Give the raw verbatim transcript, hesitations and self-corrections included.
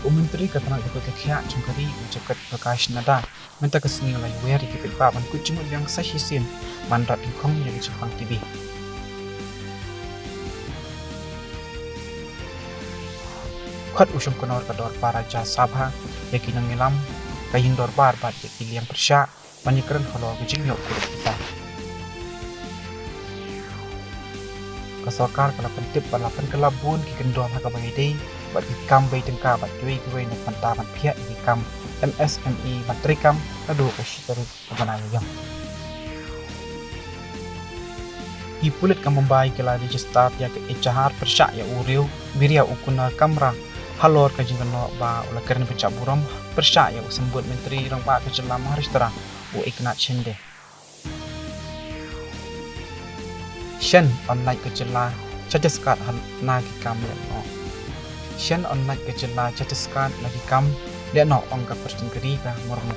U Myntri ka tnat ka koit ka khiah jong ka ri u Jagat Prakash Nadda mynta ka sngi u la ïawer ïa ki paidbah ban kut jingmut biang sa shisien ban rat dyngkhong ïa ka jingpang T B. Khot u shongknor ka dorbar Rajya Sabha ïa ki nongïalam ka ïing dorbar bad ïa ki liang pyrshah ban ïakren halor ka jingïoh kurup kita. Ka sorkar ka la pyntip ba la pynkylla bun ki kyndon ha kaba ïadei bad ki kam bei tyngka bad kiwei kiwei na ka bynta ban phiah ïa ki kam M S M E ban treikam naduh ka shi tarik ka bnai Ïaïong. Ki pulit ka Mumbai ki la register ïa ka ejahar pyrshah ïa u riew biria u Kunal Kamra halor ka jingkynnoh ba u la kren bajah burom pyrshah ïa u Symbud Myntri Rangbah ka jylla Maharashtra u Eknath Shinde. Shen yn lait ka jylla Chhattisgarh na ki kam lehnoh. Shen yn lait ka jylla Chhattisgarh na ki kam lehnoh, ong ka President ka ri ka Murmu.